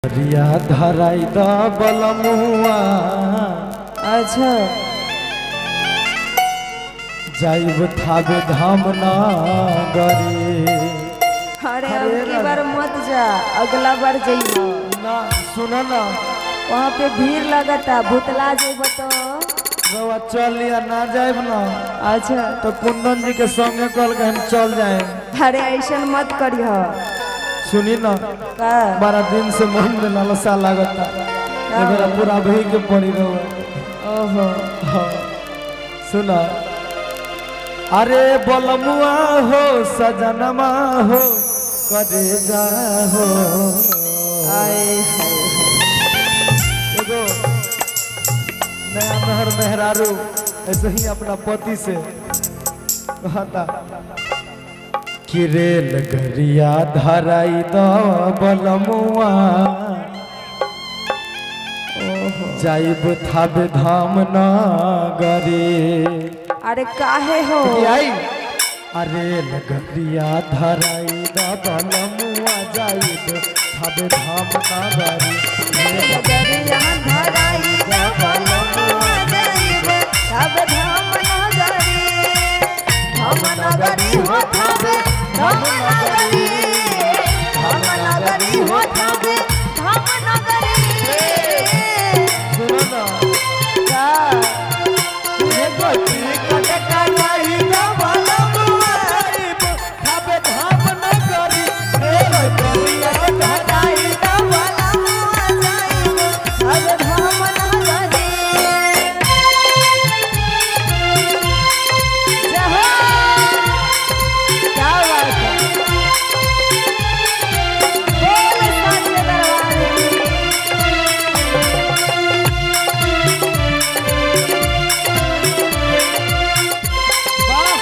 रिया धराई द बलमुआ। अच्छा। जाइब थावे धाम नगरी। अरे अरे अब की राजा। बार मत जा, अगला बार जइबो। ना सुन ना। वहाँ पे भीड़ लगता, भूतला जइबो तो। रउआ चल या ना जाइब ना। अच्छा। तो कुंदन जी के संगे कल के हम चल जाए। अरे ऐसा मत करिह। सुनी ना। का? बारह दिन से मन में लालसा लागता, एबेरा पूरा भई के पड़ी रहुआ। ओहो। हाँ, सुना, अरे बलमुआ हो, सजनमा हो, करे जा हो। आए हाय। एगो नया मेहर मेहरारू ऐसे ही अपना पति से कहता कि रेल गरिया धराई द बलमुआ, ओहो। जाइब थावे धाम नगरी। अरे काहे हो? कि आई अरे लगरिया धराई द बलमुआ, जाइब थावे धाम नगरी। लगरिया धराई द बलमुआ, जाइब तब धाम नगरी, धाम नगरी हो थावे धाम नगरी, धाम नगरी हो थावे धाम नगरी। सुनो ना। का? एगो टिकट कटाई द बलमुआ, जाइब थावे धाम नगरी, रेल गरिया धराई द बलमुआ, जाइब तब धाम नगरी। जय क्या बात है, बोल साचे दरबार की। वाह।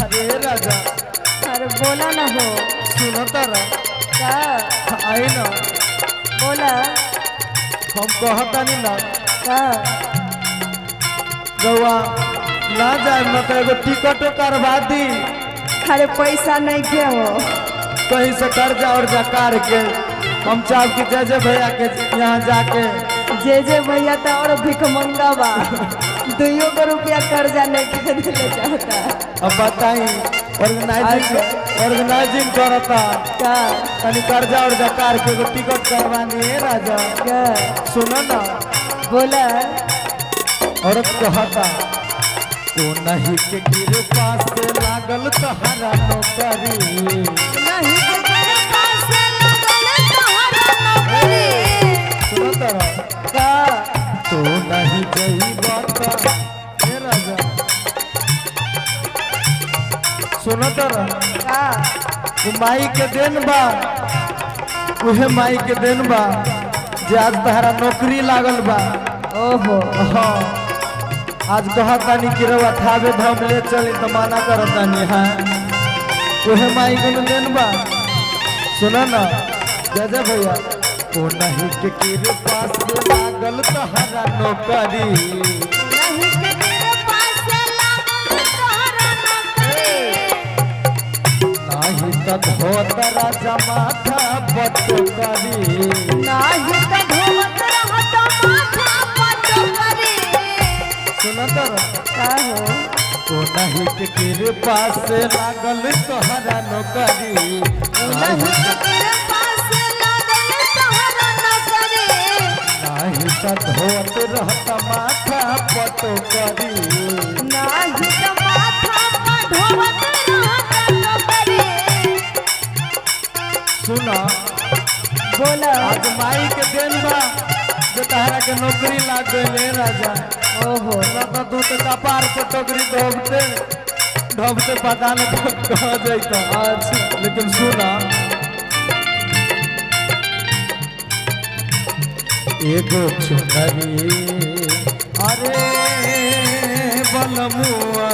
अरे राजा। अरे बोला ना हो। सुनो तारा। का? आई ना। बोला। हम कहतानी ना। का? गौआ ना जाए न तो एगो टिकटो करवा दी। अरे पैसा नहीं के हो। कहीं से कर्जा और कार के हम चाह कि जय जय भैया के यहाँ जाके। जे जे भैया तो और भिखमंगा बा, दुइयो गो रुपया कर्जा नहीं के देले चाहता। अब बताई, ऑर्गेनाइजिंग ऑर्गेनाइजिंग करता। का? तनी कर्जा और कार के एगो टिकट करवानी है राजा। का? सुनो ना। बोला। औरत कहता तो नहीं के कृपा से लागल तहरा नौकरी। नहीं के कृपा से लगल तोहरा नौकरी। सुनो तारा। का? तो नहीं जइबा त हे राजा, सुनो तारा। का? उ माई के देन बा, उहे माई के देन बा जे आज तहरा नौकरी लागल बा। ओहो। हाँ, आज कहतानी कि रउआ थावे धाम ले चली तो मना करतानी। हाँ, उहे माई के न देन बा। सुनो ना जय जय भैया को नहीं के कृपा से लागल तहरा नौकरी। नहीं के कृपा से लागल तोहरा नौकरी। नाही त धोत राजा माथा पटकरी। नाही त धोवत रहत माथा पटकरी। सुनो तर। का हो? को नहीं के कृपा से लागल तोहरा नौकरी। नहीं के कृपा से लागल तोहरा नौकरी। नाही त धोत रहत माथा पटकरी। नाही त माथा पर धोवत रहत टोकरी। सुना। बोला। आज माई के देन बा जे तहरा के नौकरी लाग गइल राजा। ओहो। ना तो तू तो कपार पर टोकरी ढोबते ढोबते पता नहीं कब कहाँ जाता। अच्छा। लेकिन सुना, एगो चुनरी, अरे बलमुआ।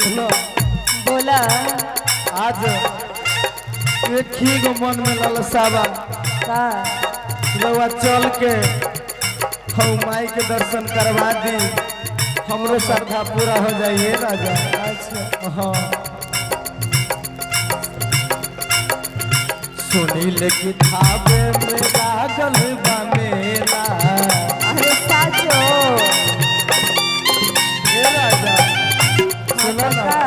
बुझलो। बोला। आज एक ही गो मन में ललसा बा। का? रउआ चल के हम माई के दर्शन करवा दी, हमरो श्रद्धा पूरा हो जाइए राजा। अच्छा। हाँ, सुनील की थावे में लागल बा मेला। अरे साचो? हे राजा, सुनो ना। का?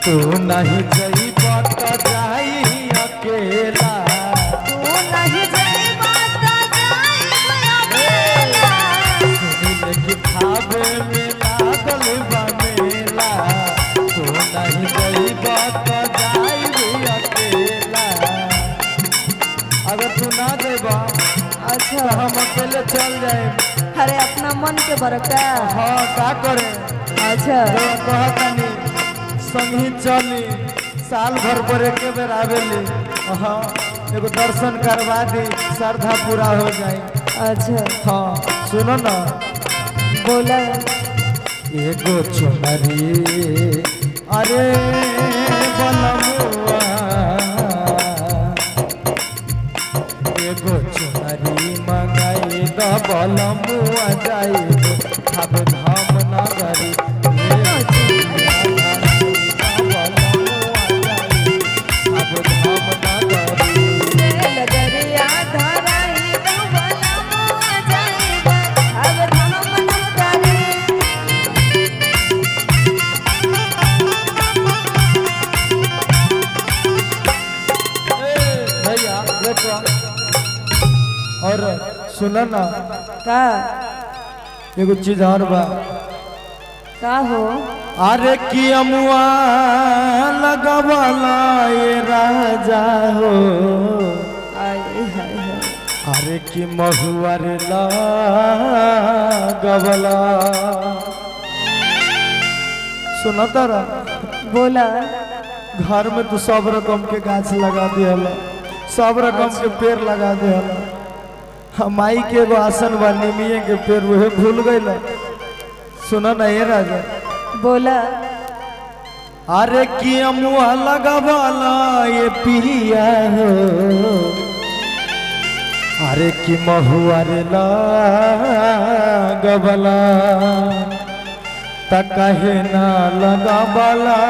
तू नहीं जइब त जाई अकेला। तू नहीं जइबा त जाइब अकेला। सुनील की थावे में लागल बा मेला, तू नहीं जइब त जाई अकेला। अगर तू ना जइबा अच्छा। तो हम अकेले चल जाए। अरे अपना मन के बरका। हाँ, का करे? अच्छा। कहतानी संगी चली, साल भर पर एक बेर आवेली। हाँ, एगो दर्शन करवा दी, श्रद्धा पूरा हो जाए। अच्छा। हाँ, सुनो ना। बोला। एगो चुनरी, अरे बलमुआ, एगो चुनरी मंगाई द बलमुआ, जाई अब धाम नगरी। एगो चुनरी मंगाई द बलमुआ, जाई अब धाम नगरी। लगरिया धराई दवला मुआ जाइब अब धाम नगरी। भैया देखो और सुनो ना। का? एगो चीज और बा। का हो? अरे कि अमुआ लगवाला ये राजा हो। आय हाय हाय। अरे कि महुआ रे लगवला, सुनो तारा। बोला। घर में तू सब रकम के गाछ लगा दिहला, सब रकम के पेड़ लगा दिहला। हम माई के एगो आसन बा निमिये के पेड़, उहे भूल गइल। सुनो ना ये राजा। बोला। अरे कि मुआ लगवाला ये पिया हो, अरे कि महुआ रे लगवला, त कहे ना लगवला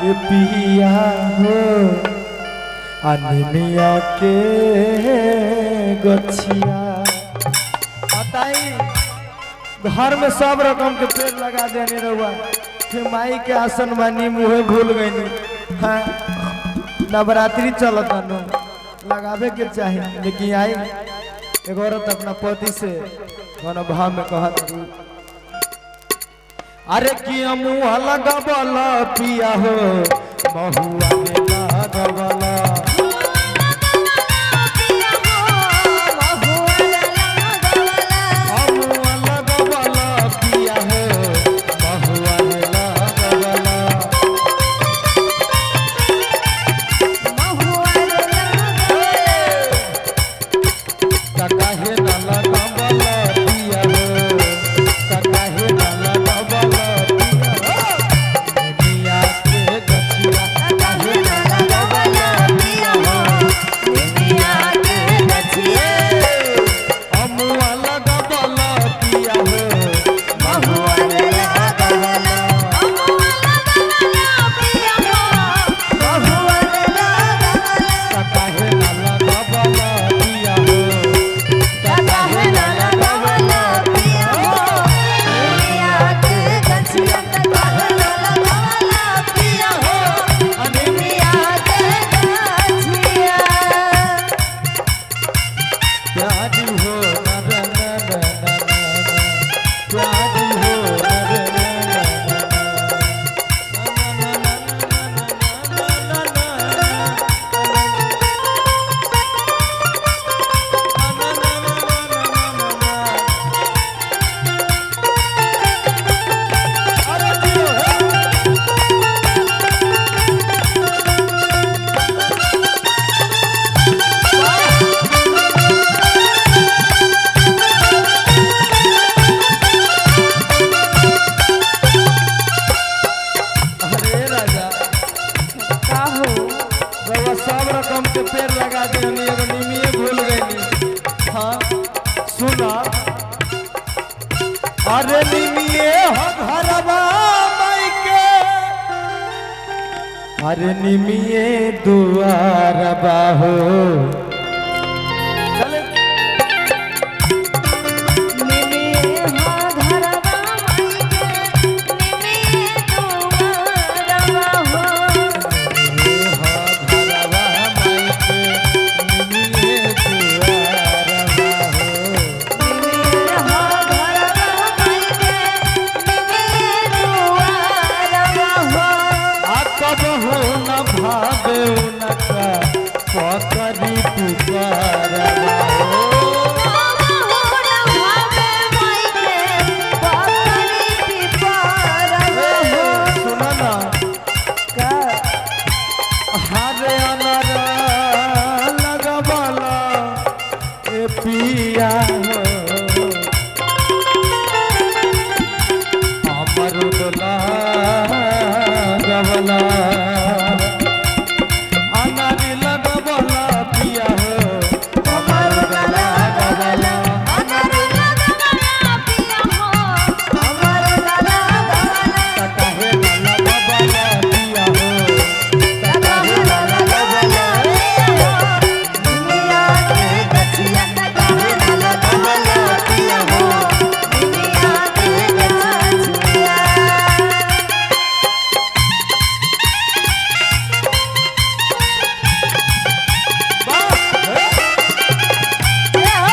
ये पिया हो अनिमिया के गछिया। बताई, घर में सब रकम के पेड़ लगा देने रहुआ, फिर माई के आसन बानी मुहे भूल गईनी। हाँ, नवरात्रि चलत नु, लगावे के चाही। लेकिन आई एगो औरत अपना पति से कोनो भाव में कहत, अरे कि मुँह लगवला पिया हो, महुआ में लगवला। मुँह लगवला पिया हो, महुआ में लगवला। त काहे न लगवला पिया हो, त काहे न लगवला पिया हो, मिया के गछिया, काहे न लगवला। अरे निमिये हो घरवा माई के, अरे निमिये दुआरबा हो। चले। निमिये हो घरवा माई के, निमिये दुआरवा हो। निमिये हो घरवा माई के, निमिये दुआरबा हो। निमिये हो घरवा माई के, निमिये दुआरवा हो। आ कबहू न भावे उनका पकड़ी पुकारवा हो। कबहू न भावे माई के, पकड़ी पिपरवा हो। सुना ना। का? हरे अनर लगवाला ए पिया हो, अमरुद लगवाला, अनर लगवाला पिया हो, अमरुद लगवाला। अनर लगवाला पिया हो, अमर लगवाला। काहे न लगवाला पिया हो, काहे न लगवाला। निमिया के गछिया काहे न लगवाला पिया हो, निमिया के गछिया। वाह! जय हो।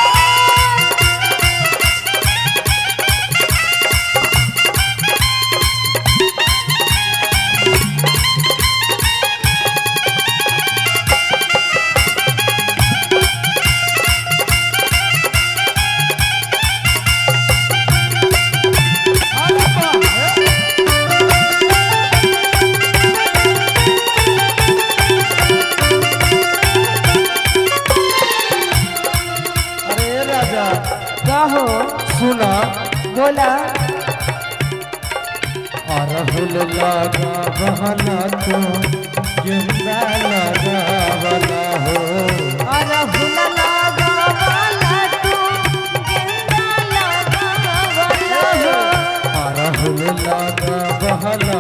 अरे वाह! अरे राजा। का हो? सुना। बोला। अरहुल लगा बहना तो गेंदा लगा वाला हो। अरहुल लगवाला तू, गेंदा लगवाला हो। अरहुल लगा बहना